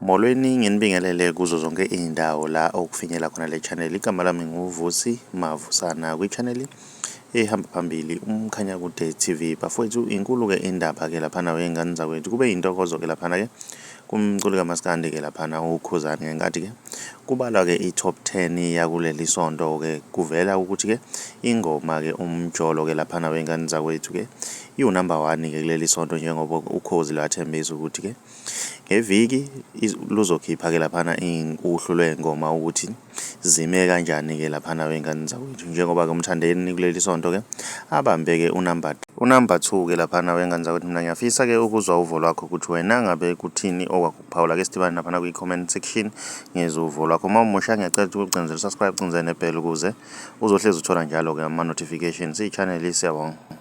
Molweni nginibingelele kuzo zonke indawo la okufinyela khona le channel. Igama lami nguVusi Mavusana kwi-channel ehamba phambili umkhanya kude TV. Bafowethu inkulu ke indaba ke laphana wengane zakwethu, kube intokozo ke laphana ke kumculi kaMaskandi ke laphana ukhuzani. Ngenkathi ke kubalwa ke i-top 10 yakuleli sonto ke kuvela ukuthi ke ingoma ke umnjolo ke laphana wengane zakwethu ke number 1 ke kuleli sonto, njengoba ukhozi lathembisa ukuthi ke ngeviki luzokhipha ke laphana uhlu lwengoma ukuthi zime kanjani ke laphana wengane zakwethu, njengoba ke umthandeni kuleli sonto ke abambe ke unumber 2 ke laphana wengane zakwethu. Mina ngiyafisa ke ukuzwa uvo lwakho ukuthi wena ngabe kuthini okwakuphawula ke sidibane laphana kwi-comment section ngezwe uvo lwakho. Uma umusha ngiyacela ukuthi ucenzele subscribe, ucenzele nebell ukuze uzohlezi uthola njalo ke ama notifications i-channel. Siyabonga.